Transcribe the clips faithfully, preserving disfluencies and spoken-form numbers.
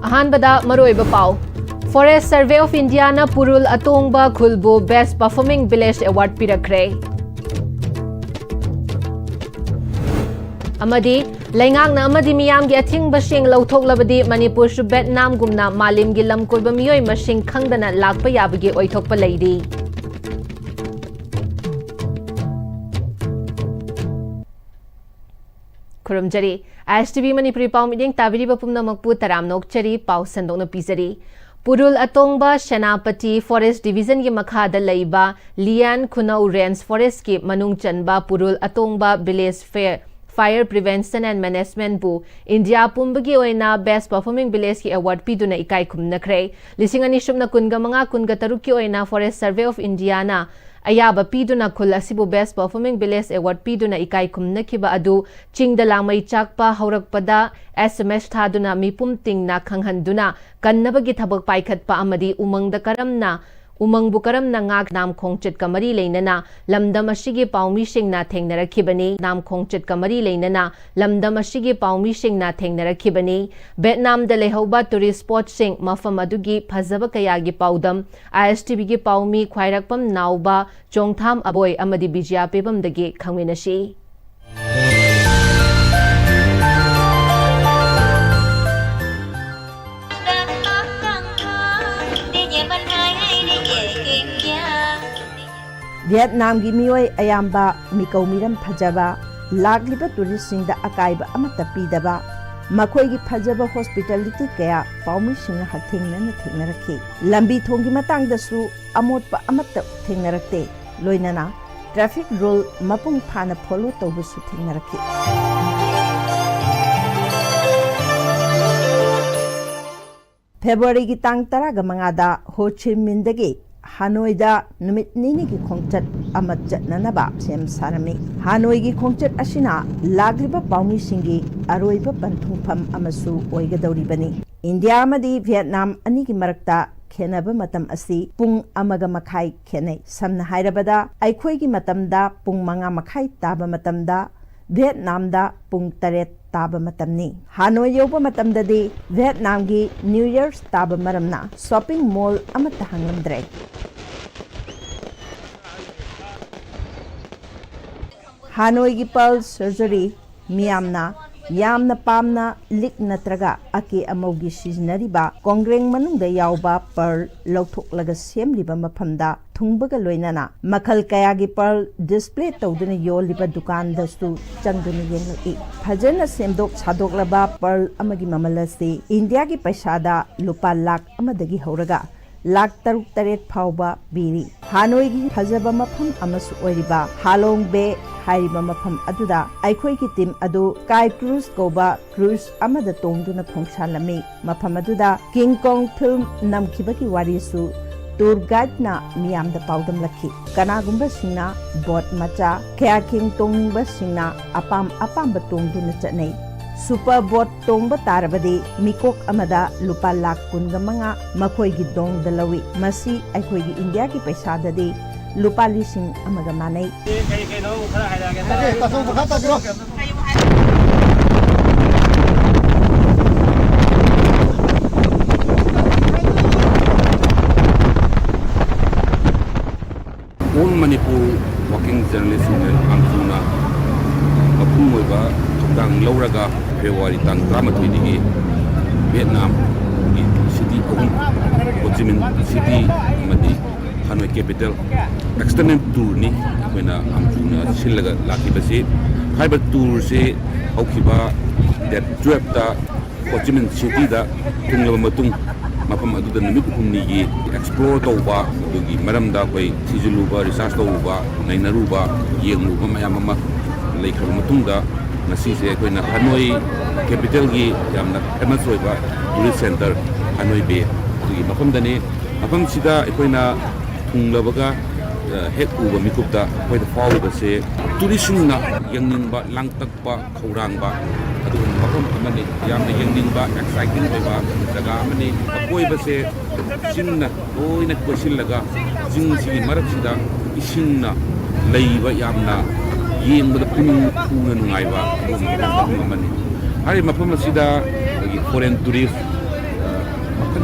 ꯑꯍꯥꯟꯕꯗ ꯃꯔꯨꯑꯣꯏꯕ ꯄꯥꯎ꯫ Forest Survey of Indiaꯅ ꯄꯨꯔꯨꯜ ꯑꯇꯣꯡꯕ ꯈꯨꯜꯕꯨ Best Performing Village Award ꯄꯤꯔꯛꯈ꯭ꯔꯦ꯫ ꯑꯃꯗꯤ ꯂꯩꯉꯥꯛꯅ ꯑꯃꯗꯤ ꯃꯤꯌꯥꯝꯒꯤ ꯑꯊꯤꯡꯕꯁꯤꯡ ꯂꯧꯊꯣꯛꯂꯕꯗꯤ ꯃꯅꯤꯄꯨꯔꯁꯨ ꯚꯦꯠꯅꯥꯝꯒꯨꯝꯅ ꯃꯥꯂꯦꯝꯒꯤ ꯂꯝꯀꯣꯏꯕ ꯃꯤꯑꯣꯏ ꯃꯁꯤꯡ ꯈꯪꯗꯅ ꯂꯥꯛꯄ ꯌꯥꯕꯒꯤ ꯑꯣꯏꯊꯣꯛꯄ ꯂꯩꯔꯤ꯫ ꯈꯨꯔꯨꯝꯖꯔꯤ꯫ ISTV ꯃꯅꯤꯄꯨꯔꯤ ꯄꯥꯎ ꯃꯤꯠꯌꯦꯡ ꯇꯥꯕꯤꯔꯤꯕ ꯄꯨꯝꯅꯃꯛꯄꯨ ꯇꯔꯥꯝꯅ ꯑꯣꯛꯆꯔꯤ꯫ ꯄꯥꯎ ꯁꯟꯗꯣꯛꯅ ꯄꯤꯖꯔꯤ꯫ ꯄꯨꯔꯨꯜ ꯑꯇꯣꯡꯕ ꯁꯦꯅꯥꯄꯇꯤ Forest Divisionꯒꯤ ꯃꯈꯥꯗ ꯂꯩꯕ ꯂꯤꯌꯥꯟ ꯈꯨꯅꯧ Range Forestꯀꯤ ꯃꯅꯨꯡ ꯆꯟꯕ Purul Atongba Village Fair Fire Prevention and Managementꯕꯨ ꯏꯟꯗꯤꯌꯥ ꯄꯨꯝꯕꯒꯤ ꯑꯣꯏꯅ Best Performing Villageꯀꯤ award ꯄꯤꯗꯨꯅ ꯏꯀꯥꯏ ꯈꯨꯝꯅꯈ꯭ꯔꯦ꯫ ꯂꯤꯁꯤꯡ ꯑꯅꯤ ꯁꯨꯞꯅ ꯀꯨꯟꯒ ꯃꯉꯥ ꯀꯨꯟꯒ ꯇꯔꯨꯛꯀꯤ ꯑꯣꯏꯅ Forest Survey of Indiaꯅ ꯑꯌꯥꯕ ꯄꯤꯗꯨꯅ ꯈꯨꯜ ꯑꯁꯤꯕꯨ Best Performing Village Award ꯄꯤꯗꯨꯅ ꯏꯀꯥꯏ ꯈꯨꯝꯅꯈꯤꯕ ꯑꯗꯨ ꯆꯤꯡꯗ ꯂꯥꯡꯃꯩ ꯆꯥꯛꯄ ꯍꯧꯔꯛꯄꯗ SMS ꯊꯥꯗꯨꯅ ꯃꯤꯄꯨꯝ ꯇꯤꯡꯅ ꯈꯪꯍꯟꯗꯨꯅ ꯀꯟꯅꯕꯒꯤ ꯊꯕꯛ ꯄꯥꯏꯈꯠꯄ ꯑꯃꯗꯤ ꯎꯃꯪꯗ ꯀꯔꯝꯅ, ꯎꯃꯪꯕꯨ ꯀꯔꯝꯅ ꯉꯥꯛ ꯅꯥꯝ ꯈꯣꯡꯆꯠꯀ ꯃꯔꯤ ꯂꯩꯅꯅ ꯂꯝꯗꯝ ꯑꯁꯤꯒꯤ ꯄꯥꯎꯃꯤꯁꯤꯡꯅ ꯊꯦꯡꯅꯔꯛꯈꯤꯕꯅꯤ꯫ ꯅꯥꯝ ꯈꯣꯡꯆꯠꯀ ꯃꯔꯤ ꯂꯩꯅꯅ ꯂꯝꯗꯝ ꯑꯁꯤꯒꯤ ꯄꯥꯎꯃꯤꯁꯤꯡꯅ ꯊꯦꯡꯅꯔꯛꯈꯤꯕꯅꯤ꯫ ꯚꯦꯠꯅꯥꯝꯗ ꯂꯩꯍꯧꯕ tourist spotꯁꯤꯡ, ꯃꯐꯝ ꯑꯗꯨꯒꯤ ꯐꯖꯕ ꯀꯌꯥꯒꯤ ꯄꯥꯎꯗꯝ ISTVꯒꯤ ꯄꯥꯎꯃꯤ ꯈ꯭ꯋꯥꯏꯔꯥꯛꯄꯝ ꯅꯥꯎꯕ, ꯆꯣꯡꯊꯥꯝ ꯑꯕꯣꯏ ꯑꯃꯗꯤ ꯕꯤꯖꯤꯌꯥ ꯄꯦꯕꯝꯗꯒꯤ ꯈꯪꯃꯤꯟꯅꯁꯤ꯫ ꯚꯤꯌꯦꯠꯅꯥꯝꯒꯤ ꯃꯤꯑꯣꯏ ꯑꯌꯥꯝꯕ ꯃꯤꯀꯧ ꯃꯤꯔꯝ ꯐꯖꯕ, ꯂꯥꯛꯂꯤꯕ touristꯁꯤꯡꯗ ꯑꯀꯥꯏꯕ ꯑꯃꯠꯇ ꯄꯤꯗꯕ, ꯃꯈꯣꯏꯒꯤ ꯐꯖꯕ hospitality ꯀꯌꯥ ꯄꯥꯎꯃꯤꯁꯤꯡꯅ ꯍꯛꯊꯦꯡꯅꯅ ꯊꯦꯡꯅꯔꯛꯈꯤ꯫ ꯂꯝꯕꯤ ꯊꯣꯡꯒꯤ ꯃꯇꯥꯡꯗꯁꯨ ꯑꯃꯣꯠꯄ ꯑꯃꯠꯇ ꯊꯦꯡꯅꯔꯛꯇꯦ꯫ ꯂꯣꯏꯅꯅ traffic rule ꯃꯄꯨꯡ ꯐꯥꯅ follow ꯇꯧꯕꯁꯨ ꯊꯦꯡꯅꯔꯛꯈꯤ꯫ ꯐꯦꯕ꯭ꯔꯨꯋꯥꯔꯤꯒꯤ ꯇꯥꯡ ꯇꯔꯥꯒ ꯃꯉꯥꯗ ꯍꯣ ꯆꯤ ꯃꯤꯟꯗꯒꯤ ꯍꯥꯅꯣꯏꯗ ꯅꯨꯃꯤꯠ ꯅꯤꯅꯤꯒꯤ ꯈꯣꯡꯆꯠ ꯑꯃ ꯆꯠꯅꯅꯕ ꯁꯦꯝ ꯁꯥꯔꯝꯃꯤ꯫ ꯍꯥꯅꯣꯏꯒꯤ ꯈꯣꯡꯆꯠ ꯑꯁꯤꯅ ꯂꯥꯛꯂꯤꯕ ꯄꯥꯎꯃꯤꯁꯤꯡꯒꯤ ꯑꯔꯣꯏꯕ ꯄꯟꯊꯨꯡꯐꯝ ꯑꯃꯁꯨ ꯑꯣꯏꯒꯗꯧꯔꯤꯕꯅꯤ꯫ ꯏꯟꯗꯤꯌꯥ ꯑꯃꯗꯤ ꯚꯤꯌꯦꯠꯅꯥꯝ ꯑꯅꯤꯒꯤ ꯃꯔꯛꯇ ꯈꯦꯟꯅꯕ ꯃꯇꯝ ꯑꯁꯤ ꯄꯨꯡ ꯑꯃꯒ ꯃꯈꯥꯏ ꯈꯦꯟꯅꯩ꯫ ꯁꯝꯅ ꯍꯥꯏꯔꯕꯗ, ꯑꯩꯈꯣꯏꯒꯤ ꯃꯇꯝꯗ ꯄꯨꯡ ꯃꯉꯥ ꯃꯈꯥꯏ ꯇꯥꯕ ꯃꯇꯝꯗ, ꯚꯤꯌꯦꯠꯅꯥꯝꯗ ꯄꯨꯡ ꯇꯔꯦꯠ ꯇꯥꯕ ꯃꯇꯝꯅꯤ꯫ ꯍꯥꯅꯣꯏ ꯌꯧꯕ ꯃꯇꯝꯗꯗꯤ ꯚꯤꯌꯦꯠꯅꯥꯝꯒꯤ ꯅ꯭ꯌꯨ ꯌꯔꯁ ꯇꯥꯕ ꯃꯔꯝꯅ ꯁꯣꯄꯤꯡ ꯃꯣꯜ ꯑꯃꯠꯇ ꯍꯥꯡꯂꯝꯗ꯭ꯔꯦ꯫ ꯍꯥꯅꯣꯏꯒꯤ ꯄꯔꯜ ꯁꯔꯖꯔꯤ ꯃꯤꯌꯥꯝꯅ ꯌꯥꯝꯅ ꯄꯥꯝꯅ ꯂꯤꯛ ꯅꯠꯇ꯭ꯔꯒ ꯑꯀꯦ ꯑꯃꯧꯒꯤ ꯁꯤꯖꯤꯟꯅꯔꯤꯕ ꯀꯣꯡꯒ꯭ꯔꯦꯡ ꯃꯅꯨꯡꯗ ꯌꯥꯎꯕ ꯄꯔꯜ ꯂꯧꯊꯣꯛꯂꯒ ꯁꯦꯝꯂꯤꯕ ꯃꯐꯝꯗ ꯊꯨꯡꯕꯒ ꯂꯣꯏꯅꯅ ꯃꯈꯜ ꯀꯌꯥꯒꯤ ꯄꯔꯜ ꯗꯤꯁꯄ꯭ꯂꯦ ꯇꯧꯗꯨꯅ ꯌꯣꯜꯂꯤꯕ ꯗꯨꯀꯥꯟꯗꯁꯨ ꯆꯪꯗꯨꯅ ꯌꯦꯡꯂꯛꯏ꯫ ꯐꯖꯅ ꯁꯦꯝꯗꯣꯛ ꯁꯥꯗꯣꯛꯂꯕ ꯄꯔꯜ ꯑꯃꯒꯤ ꯃꯃꯜ ꯑꯁꯤ ꯏꯟꯗꯤꯌꯥꯒꯤ ꯄꯩꯁꯥꯗ ꯂꯨꯄꯥ ꯂꯥꯈ ꯑꯃꯗꯒꯤ ꯍꯧꯔꯒ ꯂꯥꯈ ꯇꯔꯨꯛ ꯇꯔꯦꯠ ꯐꯥꯎꯕ ꯄꯤꯔꯤ꯫ ꯍꯥꯅꯣꯏꯒꯤ ꯐꯖꯕ ꯃꯐꯝ ꯑꯃꯁꯨ ꯑꯣꯏꯔꯤꯕ ꯍꯥꯂꯣꯡ ꯕꯦ ꯍꯥꯏꯔꯤꯕ ꯃꯐꯝ ꯑꯗꯨꯗ ꯑꯩꯈꯣꯏꯒꯤ ꯇꯤꯝ ꯑꯗꯨ ꯀꯥꯏ ꯀ꯭ꯔꯨꯖ ꯀꯧꯕ ꯀ꯭ꯔꯨꯖ ꯑꯃꯗ ꯇꯣꯡꯗꯨꯅ ꯈꯣꯡꯁꯥꯜꯂꯝꯃꯤ꯫ ꯃꯐꯝ ꯑꯗꯨꯗ ꯀꯤꯡ ꯀꯣꯡ ꯐꯤꯜꯝ ꯅꯝꯈꯤꯕꯒꯤ ꯋꯥꯔꯤꯁꯨ ꯇꯨꯔ ꯒꯥꯏꯗꯅ ꯃꯤꯌꯥꯝꯗ ꯄꯥꯎꯗꯝꯂꯛꯈꯤ꯫ ꯀꯅꯥꯒꯨꯝꯕꯁꯤꯡꯅ ꯕꯣꯠ ꯃꯆꯥ, ꯀꯌꯥꯀꯤꯡ ꯇꯣꯡꯅꯤꯡꯕꯁꯤꯡꯅ ꯑꯄꯥꯝ ꯑꯄꯥꯝꯕ ꯇꯣꯡꯗꯨꯅ ꯆꯠꯅꯩ꯫ ꯁꯨꯄꯔ ꯕꯣꯠ ꯇꯣꯡꯕ ꯇꯥꯔꯕꯗꯤ ꯃꯤꯀꯣꯛ ꯑꯃꯗ ꯂꯨꯄꯥ ꯂꯥꯈ ꯀꯨꯟꯒ ꯃꯉꯥ ꯃꯈꯣꯏꯒꯤ ꯗꯣꯡꯗ ꯂꯧꯏ꯫ ꯃꯁꯤ ꯑꯩꯈꯣꯏꯒꯤ ꯏꯟꯗꯤꯌꯥꯒꯤ ꯄꯩꯁꯥꯗꯗꯤ ꯂꯨꯄꯥ ꯂꯤꯁꯤꯡ ꯑꯃꯒ ꯃꯥꯟꯅꯩ꯫ ꯑꯣꯜ ꯃꯅꯤꯄꯨꯔ ꯋꯥꯔꯀꯤꯡ ꯖꯔꯅꯦꯂꯤꯁꯁꯤꯡꯅ ꯌꯥꯝ ꯊꯨꯅ ꯃꯄꯨꯡ ꯑꯣꯏꯕ ꯊꯧꯗꯥꯡ ꯂꯧꯔꯒ ꯐꯦꯕ꯭ꯔꯨꯋꯥꯔꯤ ꯇꯥꯡ ꯇꯔꯥꯃꯥꯊꯣꯏꯗꯒꯤ ꯚꯤꯌꯦꯠꯅꯥꯝꯒꯤ ꯁꯤꯇꯤ ꯑꯍꯨꯝ, ꯍꯣ ꯆꯤ ꯃꯤꯟ ꯁꯤꯇꯤ ꯑꯃꯗꯤ ꯍꯥꯅꯣꯏ ꯀꯦꯄꯤꯇꯦꯜ ꯑꯦꯛꯁꯇꯔꯅꯦꯜ ꯇꯨꯔꯅꯤ ꯑꯩꯈꯣꯏꯅ ꯌꯥꯝ ꯊꯨꯅ ꯁꯤꯜꯂꯒ ꯂꯥꯛꯈꯤꯕꯁꯤ꯫ ꯍꯥꯏꯔꯤꯕ ꯇꯨꯔꯁꯤ ꯍꯧꯈꯤꯕ ꯗꯦꯠ ꯇꯨꯌꯦꯜꯞꯇ ꯍꯣ ꯆꯤ ꯃꯤꯟ ꯁꯤꯇꯤꯗ ꯊꯨꯡꯂꯕ ꯃꯇꯨꯡ, ꯃꯐꯝ ꯑꯗꯨꯗ ꯅꯨꯃꯤꯠ ꯍꯨꯝꯅꯤꯒꯤ ꯑꯦꯛꯁꯄ꯭ꯂꯣꯔ ꯇꯧꯕ, ꯑꯗꯨꯒꯤ ꯃꯔꯝꯗ ꯑꯩꯈꯣꯏ ꯊꯤꯖꯤꯜꯂꯨꯕ, ꯔꯤꯁꯥꯔꯆ ꯇꯧꯔꯨꯕ, ꯅꯩꯅꯔꯨꯕ, ꯌꯦꯡꯂꯨꯕ ꯃꯌꯥꯝ ꯑꯃ ꯂꯩꯈ꯭ꯔꯕ ꯃꯇꯨꯡꯗ, ꯉꯁꯤꯁꯦ ꯑꯩꯈꯣꯏꯅ ꯍꯅꯣꯏ ꯀꯦꯄꯤꯇꯦꯜꯒꯤ ꯌꯥꯝꯅ ꯐꯦꯃꯁ ꯑꯣꯏꯕ ꯇꯨꯔꯤꯁ ꯁꯦꯟꯇꯔ ꯍꯅꯣꯏ ꯕꯦ ꯑꯗꯨꯒꯤ ꯃꯐꯝꯗꯅꯤ꯫ ꯃꯐꯝꯁꯤꯗ ꯑꯩꯈꯣꯏꯅ ꯊꯨꯡꯂꯕꯒ, ꯑ, ꯍꯦꯛ ꯎꯕ ꯃꯤꯀꯨꯞꯇ ꯑꯩꯈꯣꯏꯗ ꯐꯥꯎꯔꯤꯕꯁꯦ ꯇꯨꯔꯤꯁꯁꯤꯡꯅ ꯌꯦꯡꯅꯤꯡꯕ, ꯂꯥꯡꯇꯛꯄ, ꯈꯧꯔꯥꯡꯕ ꯑꯗꯨꯒꯨꯝꯕ ꯃꯐꯝ ꯑꯃꯅꯤ꯫ ꯌꯥꯝꯅ ꯌꯦꯡꯅꯤꯡꯕ, ꯑꯦꯛꯁꯥꯏꯇꯤꯡ ꯑꯣꯏꯕ ꯖꯒꯥ ꯑꯃꯅꯤ꯫ ꯑꯀꯣꯏꯕꯁꯦ ꯆꯤꯡꯅ ꯂꯣꯏꯅ ꯀꯣꯏꯁꯤꯜꯂꯒ, ꯆꯤꯡꯁꯤꯒꯤ ꯃꯔꯛꯁꯤꯗ ꯏꯁꯤꯡꯅ ꯂꯩꯕ, ꯌꯥꯝꯅ ꯌꯦꯡꯕꯗ ꯄꯨꯛꯅꯤꯡ ꯍꯨꯅ ꯅꯨꯡꯉꯥꯏꯕ ꯑꯗꯨꯒꯨꯝꯕ ꯃꯐꯝ ꯑꯃꯅꯤ꯫ ꯍꯥꯏꯔꯤꯕ ꯃꯐꯝ ꯑꯁꯤꯗ ꯑꯩꯈꯣꯏꯒꯤ ꯐꯣꯔꯦꯟ ꯇꯨꯔꯤꯁ ꯃꯈꯜ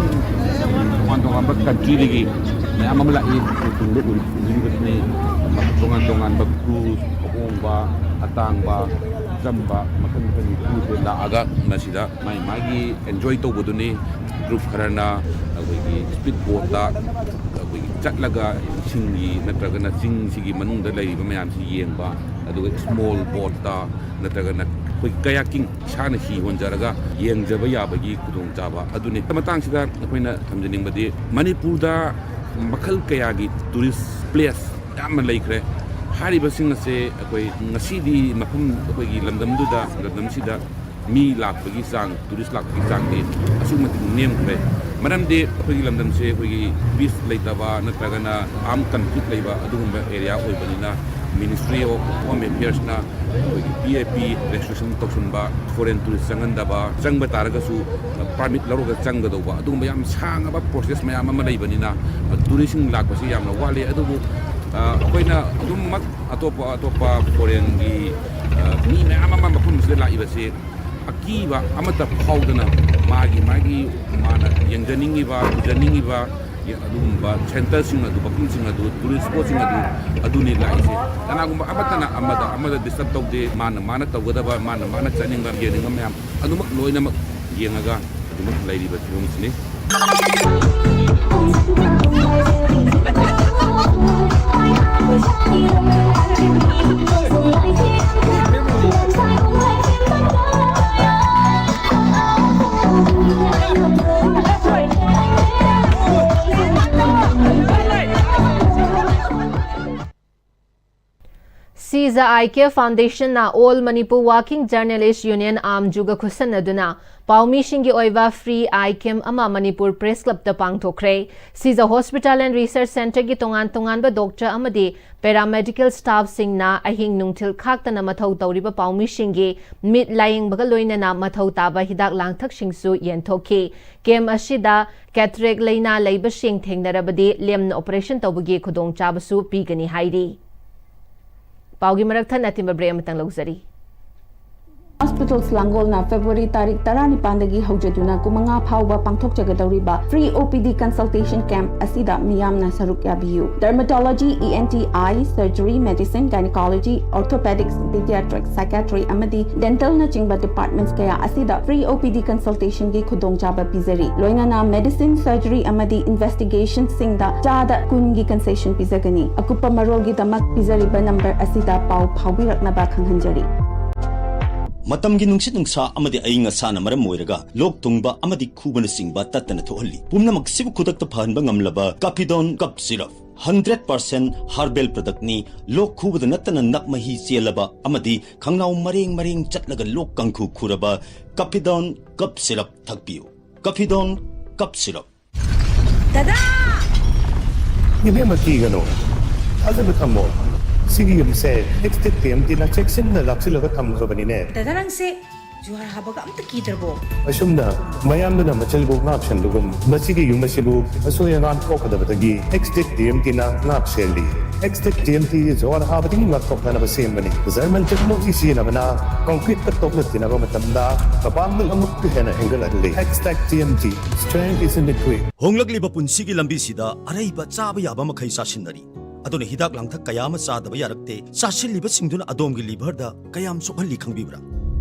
ꯇꯣꯉꯥꯟ ꯇꯣꯉꯥꯟꯕ ꯀꯟꯇ꯭ꯔꯤꯗꯒꯤ ꯃꯌꯥꯝ ꯑꯃ ꯂꯥꯛꯏ꯫ ꯇꯨꯡꯗ ꯎꯔꯤꯕꯁꯤꯅꯤ ꯇꯣꯉꯥꯟ ꯇꯣꯉꯥꯟꯕ ꯀ꯭ꯔꯨꯖ, ꯑꯍꯣꯡꯕ, ꯑꯇꯥꯡꯕ, ꯑꯆꯝꯕ ꯃꯈꯜ ꯃꯈꯜꯒꯤ ꯀ꯭ꯔꯨꯁꯦ ꯂꯥꯛꯑꯒ ꯃꯁꯤꯗ ꯃꯥꯒꯤ ꯃꯥꯒꯤ ꯑꯦꯟꯖꯣꯏ ꯇꯧꯕꯗꯨꯅꯤ꯫ ꯒ꯭ꯔꯨꯞ ꯈꯔꯅ ꯑꯩꯈꯣꯏꯒꯤ ꯁ꯭ꯄꯤꯠ ꯕꯣꯠꯇ ꯑꯩꯈꯣꯏꯒꯤ ꯆꯠꯂꯒ ꯏꯁꯤꯡꯒꯤ ꯅꯠꯇ꯭ꯔꯒꯅ ꯆꯤꯡꯁꯤꯒꯤ ꯃꯅꯨꯡꯗ ꯂꯩꯔꯤꯕ ꯃꯌꯥꯝꯁꯤ ꯌꯦꯡꯕ, ꯑꯗꯨꯒ ꯁ꯭ꯃꯣꯜ ꯕꯣꯠꯇ ꯅꯠꯇ꯭ꯔꯒꯅ ꯑꯩꯈꯣꯏ ꯀꯌꯥꯀꯤꯡ ꯏꯁꯥꯅ ꯍꯤ ꯍꯣꯟꯖꯔꯒ ꯌꯦꯡꯖꯕ ꯌꯥꯕꯒꯤ ꯈꯨꯗꯣꯡꯆꯥꯕ ꯑꯗꯨꯅꯤ꯫ ꯃꯇꯥꯡꯁꯤꯗ ꯑꯩꯈꯣꯏꯅ ꯊꯝꯖꯅꯤꯡꯕꯗꯤ ꯃꯅꯤꯄꯨꯔꯗ ꯃꯈꯜ ꯀꯌꯥꯒꯤ ꯇꯨꯔꯤꯁ ꯄ꯭ꯂꯦꯁ ꯌꯥꯝꯅ ꯂꯩꯈ꯭ꯔꯦ꯫ ꯍꯥꯏꯔꯤꯕꯁꯤꯡ ꯑꯁꯦ ꯑꯩꯈꯣꯏ ꯉꯁꯤꯗꯤ ꯃꯐꯝ ꯑꯩꯈꯣꯏꯒꯤ ꯂꯝꯗꯝꯗꯨꯗ, ꯂꯝꯗꯝꯁꯤꯗ ꯃꯤ ꯂꯥꯛꯄꯒꯤ ꯆꯥꯡ, ꯇꯨꯔꯤꯁ ꯂꯥꯛꯄꯒꯤ ꯆꯥꯡꯗꯤ ꯑꯁꯨꯛꯀꯤ ꯃꯇꯤꯛ ꯅꯦꯝꯈ꯭ꯔꯦ꯫ ꯃꯔꯝꯗꯤ ꯑꯩꯈꯣꯏꯒꯤ ꯂꯝꯗꯝꯁꯦ ꯑꯩꯈꯣꯏꯒꯤ ꯄꯤꯁ ꯂꯩꯇꯕ ꯅꯠꯇ꯭ꯔꯒꯅ ꯑꯥꯔꯝ ꯀꯟꯐ꯭ꯂꯤꯛ ꯂꯩꯕ ꯑꯗꯨꯒꯨꯝꯕ ꯑꯦꯔꯤꯌꯥ ꯑꯣꯏꯕꯅꯤꯅ Ministry of Home Affairsꯅ ꯑꯩꯈꯣꯏꯒꯤ ꯄꯤ ꯑꯥꯏ ꯄꯤ ꯔꯦꯁꯇ꯭ꯔꯤꯛꯁꯟ ꯇꯧꯁꯟꯕ, ꯐꯣꯔꯦꯟ ꯇꯨꯔꯤꯁ ꯆꯪꯍꯟꯗꯕ, ꯆꯪꯕ ꯇꯥꯔꯒꯁꯨ ꯄꯥꯔꯃꯤꯠ ꯂꯧꯔꯒ ꯆꯪꯒꯗꯧꯕ, ꯑꯗꯨꯒꯨꯝꯕ ꯌꯥꯝ ꯁꯥꯡꯉꯕ ꯄ꯭ꯔꯣꯁꯦꯁ ꯃꯌꯥꯝ ꯑꯃ ꯂꯩꯕꯅꯤꯅ ꯇꯨꯔꯤꯁꯁꯤꯡ ꯂꯥꯛꯄꯁꯤ ꯌꯥꯝꯅ ꯋꯥꯠꯂꯤ꯫ ꯑꯗꯨꯕꯨ ꯑ, ꯑꯩꯈꯣꯏꯅ ꯑꯗꯨꯝꯃꯛ ꯑꯇꯣꯞꯄ ꯑꯇꯣꯞꯄ ꯐꯣꯔꯦꯟꯒꯤ, ꯑ, ꯃꯤ ꯃꯌꯥꯝ ꯑꯃ ꯃꯐꯝ ꯑꯁꯤꯗ ꯂꯥꯛꯏꯕꯁꯤ ꯑꯀꯤꯕ ꯑꯃꯠꯇ ꯐꯥꯎꯗꯅ ꯃꯥꯒꯤ ꯃꯥꯒꯤ ꯃꯥꯅ ꯌꯦꯡꯖꯅꯤꯡꯉꯤꯕ, ꯎꯖꯅꯤꯡꯉꯤꯕ ꯑꯗꯨꯒꯨꯝꯕ ꯁꯦꯟꯇꯔꯁꯤꯡ ꯑꯗꯨ, ꯃꯐꯝꯁꯤꯡ ꯑꯗꯨ, ꯇꯨꯔꯤꯁ ꯁ꯭ꯄꯣꯠꯁꯤꯡ ꯑꯗꯨ, ꯑꯗꯨꯅꯤ ꯂꯥꯛꯏꯁꯦ꯫ ꯀꯅꯥꯒꯨꯝꯕ ꯑꯃꯠꯇꯅ ꯑꯃꯗ ꯑꯃꯗ ꯗꯤꯁꯇꯔꯕ ꯇꯧꯗꯦ꯫ ꯃꯥꯅ ꯃꯥꯅ ꯇꯧꯒꯗꯕ, ꯃꯥꯅ ꯃꯥꯅ ꯆꯠꯅꯤꯡꯕ, ꯌꯦꯡꯅꯤꯡꯕ ꯃꯌꯥꯝ ꯑꯗꯨꯃꯛ ꯂꯣꯏꯅꯃꯛ ꯌꯦꯡꯉꯒ ꯑꯗꯨꯃꯛ ꯂꯩꯔꯤꯕ ꯐꯤꯕꯝꯁꯤꯅꯤ꯫ ꯁꯤꯖ ꯑꯥꯏ ꯀꯦ ꯐꯥꯎꯟꯗꯦꯁꯟꯅ All Manipur Working Journalist Union, ꯑꯥꯝꯖꯨꯒ ꯈꯨꯠꯁꯝꯅꯗꯨꯅ ꯄꯥꯎꯃꯤꯁꯤꯡꯒꯤ ꯑꯣꯏꯕ ꯐ꯭ꯔꯤ ꯑꯥꯏ ꯀꯦꯝꯞ ꯑꯃ ꯃꯅꯤꯄꯨꯔ ꯄ꯭ꯔꯦꯁ ꯀ꯭ꯂꯕꯇ ꯄꯥꯡꯊꯣꯛꯈ꯭ꯔꯦ꯫ ꯁꯤꯖ ꯍꯣꯁꯄꯤꯇꯥꯜ ꯑꯦꯟ ꯔꯤꯁꯔꯆ ꯁꯦꯟꯇꯔꯒꯤ ꯇꯣꯉꯥꯟ ꯇꯣꯉꯥꯟꯕ ꯗꯣꯛꯇꯔ ꯑꯃꯗꯤ ꯄꯦꯔꯥꯃꯦꯗꯤꯀꯦꯜ ꯁ꯭ꯇꯥꯐꯁꯤꯡꯅ ꯑꯍꯤꯡ ꯅꯨꯡꯊꯤꯜ ꯈꯥꯛꯇꯅ ꯃꯊꯧ ꯇꯧꯔꯤꯕ ꯄꯥꯎꯃꯤꯁꯤꯡꯒꯤ ꯃꯤꯠ ꯂꯥꯌꯦꯡꯕꯒ ꯂꯣꯏꯅꯅ ꯃꯊꯧ ꯇꯥꯕ ꯍꯤꯗꯥꯛ ꯂꯥꯡꯊꯛꯁꯤꯡꯁꯨ ꯌꯦꯟꯊꯣꯛꯈꯤ꯫ ꯀꯦꯝꯞ ꯑꯁꯤꯗ ꯀꯦꯇꯔꯦꯛ ꯂꯥꯏꯅꯥ ꯂꯩꯕꯁꯤꯡ ꯊꯦꯡꯅꯔꯕꯗꯤ ꯂꯦꯝꯅ ꯑꯣꯄꯔꯦꯁꯟ ꯇꯧꯕꯒꯤ ꯈꯨꯗꯣꯡꯆꯥꯕꯁꯨ ꯄꯤꯒꯅꯤ ꯍꯥꯏꯔꯤ꯫ ꯄꯥꯎꯒꯤ ꯃꯔꯛ ꯊꯠꯅ ꯑꯇꯦꯟꯕ ꯕ꯭ꯔꯦꯛ ꯑꯃꯇꯪ ꯂꯧꯖꯔꯤ꯫ Hospitals ꯂꯥꯡꯒꯣꯜꯅ February ꯇꯥꯔꯤꯛ ꯇꯔꯥꯅꯤꯄꯥꯟꯗꯒꯤ ꯍꯧꯖꯗꯨꯅ ꯀꯨꯟꯃꯉꯥ ꯐꯥꯎꯕ ꯄꯥꯡꯊꯣꯛꯆꯒꯗꯧꯔꯤꯕ free O P D consultation camp ꯑꯁꯤꯗ ꯃꯤꯌꯥꯝꯅ ꯁꯔꯨꯛ ꯌꯥꯕꯤꯌꯨ꯫ Dermatology, E N T, eye, surgery, medicine, gynecology, orthopedics, pediatrics, psychiatry ꯑꯃꯗꯤ dental ꯅꯆꯤꯡꯕ departments ꯀꯌꯥ ꯑꯁꯤꯗ free O P D consultation ꯒꯤ ꯈꯨꯗꯣꯡꯆꯥꯕ ꯄꯤꯖꯔꯤ꯫ ꯂꯣꯏꯅꯅ medicine, surgery ꯑꯃꯗꯤ investigation ꯁꯤꯡꯗ ꯆꯥꯗ ꯀꯨꯟꯒꯤ concession ꯄꯤꯖꯒꯅꯤ꯫ ꯑꯀꯨꯞꯄ ꯃꯔꯣꯜꯒꯤꯗꯃꯛ ꯄꯤꯖꯔꯤꯕ number ꯑꯁꯤꯗ ꯄꯥꯎ ꯐꯥꯎꯕꯤꯔꯛꯅꯕ ꯈꯪꯍꯟꯖꯔꯤ꯫ ꯃꯇꯝꯒꯤ ꯅꯨꯡꯁꯤꯠ ꯅꯨꯡꯁꯥ ꯑꯃꯗꯤ ꯑꯏꯪ ꯑꯁꯥꯅ ꯃꯔꯝ ꯑꯣꯏꯔꯒ ꯂꯣꯛ ꯊꯨꯡꯕ ꯑꯃꯗꯤ ꯈꯨꯕꯅꯆꯤꯡꯕ ꯇꯠꯇꯅ ꯊꯣꯛꯍꯜꯂꯤ꯫ ꯄꯨꯝꯅꯃꯛꯁꯤꯕꯨ ꯈꯨꯗꯛꯇ ꯐꯍꯟꯕ ꯉꯝꯂꯕ Cappidone Cough Syrup, hundred percent herbal product ꯅꯤ꯫ ꯂꯣꯛ ꯈꯨꯕꯗ ꯅꯠꯇꯅ ꯅꯞ ꯃꯍꯤ ꯆꯦꯜꯂꯕ ꯑꯃꯗꯤ ꯈꯪꯅꯥꯎ ꯃꯔꯦꯡ ꯃꯔꯦꯡ ꯆꯠꯂꯒ ꯂꯣꯛ ꯀꯥꯡꯈꯨ ꯈꯨꯔꯕ Cappidone Cough Syrup ꯊꯛꯄꯤꯌꯨ꯫ Cappidone Cough Syrup꯫ ꯗꯗꯥ! ꯏꯕꯦꯝꯃ, ꯀꯤꯒꯅꯨ꯫ ꯊꯥꯖꯕ ꯊꯝꯃꯣ꯫ ꯁꯤꯒꯤ ꯌꯨꯝꯁꯦ Extech T M T ꯅ ꯆꯦꯛꯁꯤꯟꯅ ꯂꯥꯛꯁꯤꯜꯂꯒ ꯊꯝꯈ꯭ꯔꯕꯅꯤꯅꯦ꯫ ꯗꯗꯥ, ꯅꯪꯁꯦ ꯖꯨꯍꯥꯔ ꯍꯥꯕꯒ ꯑꯝꯇ ꯀꯤꯗ꯭ꯔꯕꯣ? ꯑꯁꯨꯝꯅ ꯃꯌꯥꯝꯗꯨꯅ ꯃꯆꯜꯕꯨ ꯉꯥꯛ ꯁꯦꯟꯕꯒꯨꯝ, ꯃꯁꯤꯒꯤ ꯌꯨꯝ ꯑꯁꯤꯕꯨ ꯑꯁꯣꯏ ꯑꯉꯥꯝ ꯊꯣꯛꯀꯗꯕꯗꯒꯤ Extech T M T ꯅ ꯉꯥꯛ ꯁꯦꯜꯂꯤ꯫ Extech T M T ꯖꯨꯍꯥꯔ ꯍꯥꯕꯗꯒꯤ ꯉꯥꯛꯊꯣꯛꯅꯅꯕ ꯁꯦꯝꯕꯅꯤ꯫ German technology ꯁꯤꯖꯤꯟꯅꯕꯅ concrete ꯀ ꯇꯣꯛꯅ ꯇꯤꯟꯅꯕ ꯃꯇꯝꯗ ꯃꯄꯥꯡꯒꯜ ꯑꯃꯨꯛꯀ ꯍꯦꯟꯅ ꯍꯦꯟꯒꯠꯍꯜꯂꯤ꯫ Extech T M T, strength is in the grip. ꯍꯣꯡꯂꯛꯂꯤꯕ ꯄꯨꯟꯁꯤꯒꯤ ꯂꯝꯕꯤꯁꯤꯗ ꯑꯔꯩꯕ ꯆꯥꯕ ꯌꯥꯕ ꯃꯈꯩ ꯆꯥꯁꯤꯟꯅꯔꯤ꯫ ꯑꯗꯨꯅ ꯍꯤꯗꯥꯛ ꯂꯥꯡꯊꯛ ꯀꯌꯥ ꯑꯃ ꯆꯥꯗꯕ ꯌꯥꯔꯛꯇꯦ꯫ ꯆꯥꯁꯤꯜꯂꯤꯕꯁꯤꯡꯗꯨꯅ ꯑꯗꯣꯝꯒꯤ liver ꯗ ꯀꯌꯥꯝ ꯁꯣꯛꯍꯜꯂꯤ ꯈꯪꯕꯤꯕ꯭ꯔꯥ?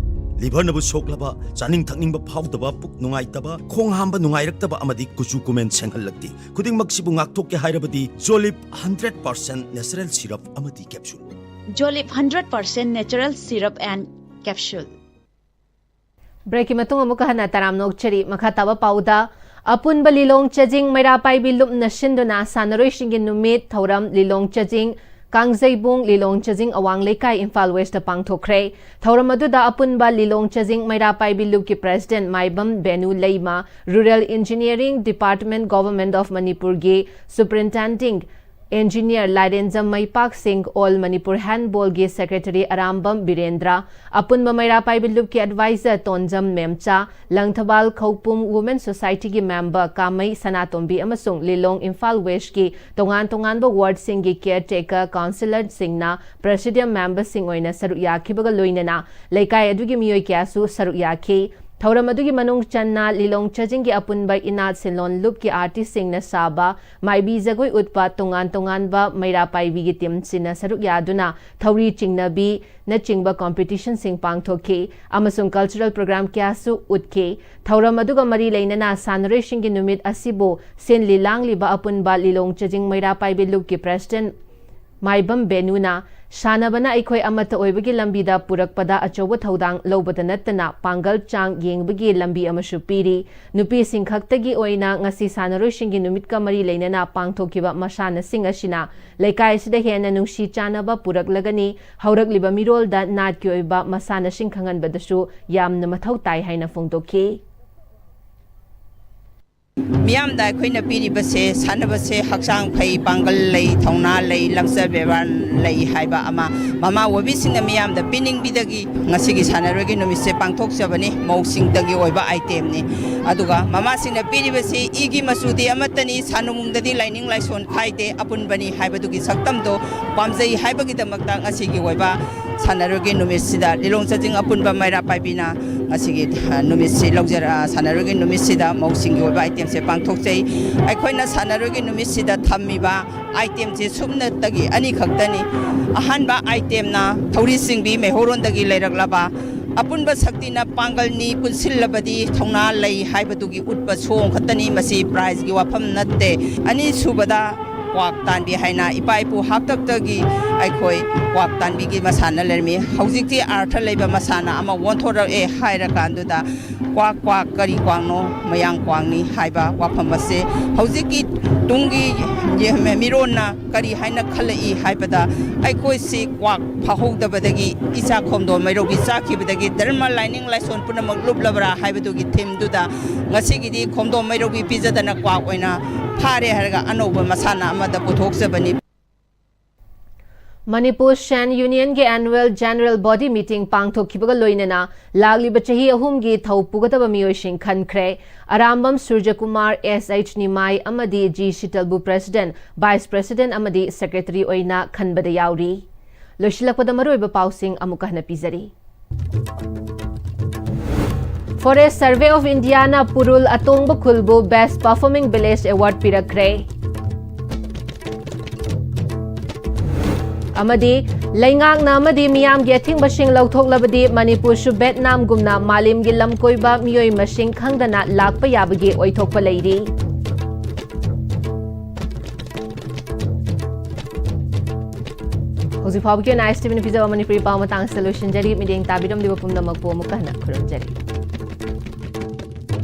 Liver ꯅꯕꯨ ꯁꯣꯛꯂꯕ, ꯆꯥꯅꯤꯡ ꯊꯛꯅꯤꯡꯕ ꯐꯥꯎꯗꯕ, ꯄꯨꯛ ꯅꯨꯡꯉꯥꯏꯇꯕ, ꯈꯣꯡ ꯍꯥꯝꯕ ꯅꯨꯡꯉꯥꯏꯔꯛꯇꯕ ꯑꯃꯗꯤ ꯀꯨꯆꯨ ꯀꯨꯃꯦꯟ ꯁꯦꯡꯍꯜꯂꯛꯇꯦ꯫ ꯈꯨꯗꯤꯡꯃꯛꯁꯤꯕꯨ ꯉꯥꯛꯊꯣꯛꯀꯦ ꯍꯥꯏꯔꯕꯗꯤ Jolib hundred percent natural syrup ꯑꯃꯗꯤ capsule꯫ Jolib hundred percent natural syrup and capsule꯫ Break ꯀꯤ ꯃꯇꯨꯡ ꯑꯃꯨꯛꯀ ꯍꯟꯅ ꯇꯔꯥꯝꯅ ꯑꯣꯛꯆꯔꯤ꯫ ꯃꯈꯥ ꯇꯥꯕ ꯄꯥꯎꯗ, ꯑꯄꯨꯟꯕ ꯂꯤꯂꯣꯡ ꯆꯥꯖꯤꯡ ꯃꯩꯔꯥ ꯄꯥꯏꯕꯤ ꯂꯨꯞꯅ ꯁꯤꯟꯗꯨꯅ ꯁꯥꯟꯅꯔꯣꯏꯁꯤꯡꯒꯤ ꯅꯨꯃꯤꯠ ꯊꯧꯔꯝ ꯂꯤꯂꯣꯡ ꯆꯥꯖꯤꯡ, ꯀꯥꯡꯖꯩꯕꯨꯡ, ꯂꯤꯂꯣꯡ ꯆꯥꯖꯤꯡ ꯑꯋꯥꯡ ꯂꯩꯀꯥꯏ, ꯏꯝꯐꯥꯜ West ꯇ ꯄꯥꯡꯊꯣꯛꯈ꯭ꯔꯦ꯫ ꯊꯧꯔꯝ ꯑꯗꯨꯗ ꯑꯄꯨꯟꯕ ꯂꯤꯂꯣꯡ ꯆꯥꯖꯤꯡ ꯃꯩꯔꯥ ꯄꯥꯏꯕꯤ ꯂꯨꯞꯀꯤ president Maibam Venu Leima, Rural Engineering Department, Government of ꯃꯅꯤꯄꯨꯔꯒꯤ superintendent Engineer ꯂꯥꯏꯔꯦꯟꯖꯝ ꯃꯩꯄꯥꯛ ꯁꯤꯡ, All Manipur Handball ꯒꯤ Secretary ꯑꯔꯥꯝꯕꯝ ꯕꯤꯔꯦꯟꯗ꯭ꯔ, ꯑꯄꯨꯟꯕ ꯃꯩꯔꯥ ꯄꯥꯏꯕꯤ ꯂꯨꯞꯀꯤ Advisor ꯇꯣꯟꯖꯝ ꯃꯦꯝꯆꯥ, ꯂꯪꯊꯕꯥꯜ ꯈꯧꯄꯨꯝ Women Society ꯒꯤ member ꯀꯥꯃꯩ ꯁꯅꯥꯇꯣꯝꯕꯤ ꯑꯃꯁꯨꯡ ꯂꯤꯂꯣꯡ ꯏꯝꯐꯥꯜ West ꯀꯤ ꯇꯣꯉꯥꯟ ꯇꯣꯉꯥꯟꯕ ward ꯁꯤꯡꯒꯤ caretaker councillor ꯁꯤꯡꯅ presidium member ꯁꯤꯡ ꯑꯣꯏꯅ ꯁꯔꯨꯛ ꯌꯥꯈꯤꯕꯒ ꯂꯣꯏꯅꯅ ꯂꯩꯀꯥꯏ ꯑꯗꯨꯒꯤ ꯃꯤꯑꯣꯏ ꯀꯌꯥꯁꯨ ꯁꯔꯨꯛ ꯌꯥꯈꯤ꯫ ꯊꯧꯔꯝ ꯑꯗꯨꯒꯤ ꯃꯅꯨꯡ ꯆꯟꯅ ꯂꯤꯂꯣꯡ ꯆꯥꯖꯤꯡꯒꯤ ꯑꯄꯨꯟꯕ ꯏꯅꯥꯠ ꯁꯦꯟꯂꯣꯟ ꯂꯨꯞꯀꯤ artist ꯁꯤꯡꯅ ꯁꯥꯕ ꯃꯥꯏꯕꯤ ꯖꯒꯣꯏ ꯎꯠꯄ ꯇꯣꯉꯥꯟ ꯇꯣꯉꯥꯟꯕ ꯃꯩꯔꯥ ꯄꯥꯏꯕꯤꯒꯤ team ꯁꯤꯡꯅ ꯁꯔꯨꯛ ꯌꯥꯗꯨꯅ ꯊꯧꯔꯤ ꯆꯤꯡꯅꯕꯤ ꯅꯆꯤꯡꯕ competition ꯁꯤꯡ ꯄꯥꯡꯊꯣꯛꯈꯤ ꯑꯃꯁꯨꯡ cultural program ꯀꯌꯥꯁꯨ ꯎꯠꯈꯤ꯫ ꯊꯧꯔꯝ ꯑꯗꯨꯒ ꯃꯔꯤ ꯂꯩꯅꯅ ꯁꯥꯟꯅꯔꯣꯏꯁꯤꯡꯒꯤ ꯅꯨꯃꯤꯠ ꯑꯁꯤꯕꯨ ꯁꯤꯟꯂꯤ ꯂꯥꯡꯂꯤꯕ ꯑꯄꯨꯟꯕ ꯂꯤꯂꯣꯡ ꯆꯥꯖꯤꯡ ꯃꯩꯔꯥ ꯄꯥꯏꯕꯤ ꯂꯨꯞꯀꯤ president ꯃꯥꯏꯕꯝ ꯕꯦꯅꯨꯅ ꯁꯥꯟꯅꯕꯅ ꯑꯩꯈꯣꯏ ꯑꯃꯠꯇ ꯑꯣꯏꯕꯒꯤ ꯂꯝꯕꯤꯗ ꯄꯨꯔꯛꯄꯗ ꯑꯆꯧꯕ ꯊꯧꯗꯥꯡ ꯂꯧꯕꯇ ꯅꯠꯇꯅ ꯄꯥꯡꯒꯜ ꯆꯥꯡ ꯌꯦꯡꯕꯒꯤ ꯂꯝꯕꯤ ꯑꯃꯁꯨ ꯄꯤꯔꯤ꯫ ꯅꯨꯄꯤꯁꯤꯡ ꯈꯛꯇꯒꯤ ꯑꯣꯏꯅ ꯉꯁꯤ ꯁꯥꯟꯅꯔꯣꯏꯁꯤꯡꯒꯤ ꯅꯨꯃꯤꯠꯀ ꯃꯔꯤ ꯂꯩꯅꯅ ꯄꯥꯡꯊꯣꯛꯈꯤꯕ ꯃꯁꯥꯟꯅꯁꯤꯡ ꯑꯁꯤꯅ ꯂꯩꯀꯥꯏ ꯑꯁꯤꯗ ꯍꯦꯟꯅ ꯅꯨꯡꯁꯤ ꯆꯥꯟꯅꯕ ꯄꯨꯔꯛꯂꯒꯅꯤ, ꯍꯧꯔꯛꯂꯤꯕ ꯃꯤꯔꯣꯜꯗ ꯅꯥꯠꯀꯤ ꯑꯣꯏꯕ ꯃꯁꯥꯟꯅꯁꯤꯡ ꯈꯪꯍꯟꯕꯗꯁꯨ ꯌꯥꯝꯅ ꯃꯊꯧ ꯇꯥꯏ ꯍꯥꯏꯅ ꯐꯣꯡꯗꯣꯛꯈꯤ꯫ ꯃꯤꯌꯥꯝꯗ ꯑꯩꯈꯣꯏꯅ ꯄꯤꯔꯤꯕꯁꯦ, ꯁꯥꯟꯅꯕꯁꯦ ꯍꯛꯆꯥꯡ ꯐꯩ, ꯄꯥꯡꯒꯜ ꯂꯩ, ꯊꯧꯅꯥ ꯂꯩ, ꯂꯝꯆꯠ ꯕꯦꯕꯥꯔ ꯂꯩ ꯍꯥꯏꯕ ꯑꯃ ꯃꯃꯥ ꯑꯣꯏꯕꯤꯁꯤꯡꯅ ꯃꯤꯌꯥꯝꯗ ꯄꯤꯅꯤꯡꯕꯤꯗꯒꯤ ꯉꯁꯤꯒꯤ ꯁꯥꯟꯅꯔꯣꯏꯒꯤ ꯅꯨꯃꯤꯠꯁꯦ ꯄꯥꯡꯊꯣꯛꯆꯕꯅꯤ꯫ ꯃꯧꯁꯤꯡꯗꯒꯤ ꯑꯣꯏꯕ item ꯅꯤ꯫ ꯑꯗꯨꯒ ꯃꯃꯥꯁꯤꯡꯅ ꯄꯤꯔꯤꯕꯁꯤ ꯏꯒꯤ ꯃꯆꯨꯗꯤ ꯑꯃꯠꯇꯅꯤ, ꯁꯥꯟꯅꯕꯨꯡꯗꯗꯤ ꯂꯥꯏꯅꯤꯡ ꯂꯥꯏꯁꯣꯟ ꯈꯥꯏꯗꯦ, ꯑꯄꯨꯟꯕꯅꯤ ꯍꯥꯏꯕꯗꯨꯒꯤ ꯁꯛꯇꯝꯗꯣ ꯄꯥꯝꯖꯩ ꯍꯥꯏꯕꯒꯤꯗꯃꯛꯇ ꯉꯁꯤꯒꯤ ꯑꯣꯏꯕ ꯁꯥꯟꯅꯔꯣꯏꯒꯤ ꯅꯨꯃꯤꯠꯁꯤꯗ ꯂꯤꯂꯣꯡ ꯆꯥꯖꯤꯡ ꯑꯄꯨꯟꯕ ꯃꯩꯔꯥ ꯄꯥꯏꯕꯤꯅ ꯉꯁꯤꯒꯤ, ꯑ, ꯅꯨꯃꯤꯠꯁꯤ ꯂꯧꯖꯔ-, ꯑ, ꯁꯥꯟꯅꯔꯣꯏꯒꯤ ꯅꯨꯃꯤꯠꯁꯤꯗ ꯃꯧꯁꯤꯡꯒꯤ ꯑꯣꯏꯕ item ꯁꯦ ꯄꯥꯡꯊꯣꯛꯆꯩ꯫ ꯑꯩꯈꯣꯏꯅ ꯁꯥꯟꯅꯔꯣꯏꯒꯤ ꯅꯨꯃꯤꯠꯁꯤꯗ ꯊꯝꯃꯤꯕ item ꯁꯦ ꯁꯨꯞꯅꯇꯒꯤ ꯑꯅꯤꯈꯛꯇꯅꯤ꯫ ꯑꯍꯥꯟꯕ item ꯅ ꯊꯧꯔꯤ ꯆꯤꯡꯕꯤ, ꯃꯩꯍꯧꯔꯣꯟꯗꯒꯤ ꯂꯩꯔꯛꯂꯕ ꯑꯄꯨꯟꯕ ꯁꯛꯇꯤꯅ ꯄꯥꯡꯒꯜꯅꯤ, ꯄꯨꯟꯁꯤꯜꯂꯕꯗꯤ ꯊꯧꯅꯥ ꯂꯩ ꯍꯥꯏꯕꯗꯨꯒꯤ ꯎꯠꯄ ꯁꯣꯡ ꯈꯛꯇꯅꯤ꯫ ꯃꯁꯤ prize ꯒꯤ ꯋꯥꯐꯝ ꯅꯠꯇꯦ꯫ ꯑꯅꯤꯁꯨꯕꯗ ꯀ꯭ꯋꯥꯛ ꯇꯥꯟꯕꯤ ꯍꯥꯏꯅ ꯏꯄꯥ ꯏꯄꯨ ꯍꯥꯛꯇꯛꯇꯒꯤ ꯑꯩꯈꯣꯏ ꯀ꯭ꯋꯥꯛ ꯇꯥꯟꯕꯤꯒꯤ ꯃꯁꯥꯟꯅ ꯂꯩꯔꯝꯃꯤ꯫ ꯍꯧꯖꯤꯛꯇꯤ ꯑꯥꯔꯊ ꯂꯩꯕ ꯃꯁꯥꯟꯅ ꯑꯃ ꯑꯣꯟꯊꯣꯔꯛꯑꯦ ꯍꯥꯏꯔꯀꯥꯟꯗꯨꯗ ꯀ꯭ꯋꯥꯛ, ꯀ꯭ꯋꯥꯛ ꯀꯔꯤ ꯀ꯭ꯋꯥꯛꯅꯣ? ꯃꯌꯥꯡ ꯀ꯭ꯋꯥꯛꯅꯤ ꯍꯥꯏꯕ ꯋꯥꯐꯝ ꯑꯁꯦ ꯍꯧꯖꯤꯛꯀꯤ ꯇꯨꯡꯒꯤ ꯃꯤꯔꯣꯟꯅ ꯀꯔꯤ ꯍꯥꯏꯅ ꯈꯜꯂꯛꯏ ꯍꯥꯏꯕꯗ, ꯑꯩꯈꯣꯏꯁꯤ ꯀ꯭ꯋꯥꯛ ꯐꯥꯍꯧꯗꯕꯗꯒꯤ ꯏꯆꯥ ꯈꯣꯝꯗꯣꯟ ꯃꯩꯔꯧꯕꯤ ꯆꯥꯈꯤꯕꯗꯒꯤ ꯙꯔꯃ ꯂꯥꯏꯅꯤꯡ ꯂꯥꯏꯁꯣꯟ ꯄꯨꯝꯅꯃꯛ ꯂꯨꯞꯂꯕ꯭ꯔꯥ ꯍꯥꯏꯕꯗꯨꯒꯤ theme ꯗꯨꯗ ꯉꯁꯤꯒꯤꯗꯤ ꯈꯣꯝꯗꯣꯟ ꯃꯩꯔꯧꯕꯤ ꯄꯤꯖꯗꯅ ꯀ꯭ꯋꯥꯛ ꯑꯣꯏꯅ ꯐꯥꯔꯦ ꯍꯥꯏꯔꯒ ꯑꯅꯧꯕ ꯃꯁꯥꯟꯅ ꯑꯃꯗ ꯄꯨꯊꯣꯛꯆꯕꯅꯤ꯫ ꯃꯅꯤꯄꯨꯔ ꯁꯦꯟ ꯌꯨꯅꯤꯌꯟꯒꯤ annual general body meeting ꯄꯥꯡꯊꯣꯛꯈꯤꯕꯒ ꯂꯣꯏꯅꯅ ꯂꯥꯛꯂꯤꯕ ꯆꯍꯤ ꯑꯍꯨꯝꯒꯤ ꯊꯧ ꯄꯨꯒꯗꯕ ꯃꯤꯑꯣꯏꯁꯤꯡ ꯈꯟꯈ꯭ꯔꯦ꯫ ꯑꯔꯥꯝꯕꯝ ꯁꯨꯔꯖꯀꯨꯃꯥꯔ, S H ꯅꯤꯃꯥꯏ ꯑꯃꯗꯤ G ꯁꯤꯇꯜꯕꯨ president, vice president ꯑꯃꯗꯤ secretary ꯑꯣꯏꯅ ꯈꯟꯕꯗ ꯌꯥꯎꯔꯤ꯫ ꯂꯣꯏꯁꯤꯜꯂꯛꯄꯗ ꯃꯔꯨꯑꯣꯏꯕ ꯄꯥꯎꯁꯤꯡ ꯑꯃꯨꯛꯀ ꯍꯟꯅ ꯄꯤꯖꯔꯤ꯫ Forest Survey of Indiaꯅ ꯄꯨꯔꯨꯜ ꯑꯇꯣꯡꯕ ꯈꯨꯜꯕꯨ Best Performing Village Award ꯄꯤꯔꯛꯈ꯭ꯔꯦ꯫ ꯑꯃꯗꯤ ꯂꯩꯉꯥꯛꯅ ꯑꯃꯗꯤ ꯃꯤꯌꯥꯝꯒꯤ ꯑꯊꯤꯡꯕꯁꯤꯡ ꯂꯧꯊꯣꯛꯂꯕꯗꯤ ꯃꯅꯤꯄꯨꯔꯁꯨ ꯚꯦꯠꯅꯥꯝꯒꯨꯝꯅ ꯃꯥꯂꯦꯝꯒꯤ ꯂꯝꯀꯣꯏꯕ ꯃꯤꯑꯣꯏ ꯃꯁꯤꯡ ꯈꯪꯗꯅ ꯂꯥꯛꯄ ꯌꯥꯕꯒꯤ ꯑꯣꯏꯊꯣꯛꯄ ꯂꯩꯔꯤ꯫ ꯍꯧꯖꯤꯛ ꯐꯥꯎꯕꯒꯤ ꯑꯣꯏꯅ ISTVꯅ ꯄꯤꯖꯕ ꯃꯅꯤꯄꯨꯔꯤ ꯄꯥꯎ ꯃꯇꯥꯡꯁꯤꯗ ꯂꯣꯏꯁꯤꯟꯖꯔꯤ꯫ ꯃꯤꯠꯌꯦꯡ ꯇꯥꯕꯤꯔꯝꯂꯤꯕ ꯄꯨꯝꯅꯃꯛꯄꯨ ꯑꯃꯨꯛꯀ ꯍꯟꯅ ꯈꯨꯔꯨꯝꯖꯔꯤ꯫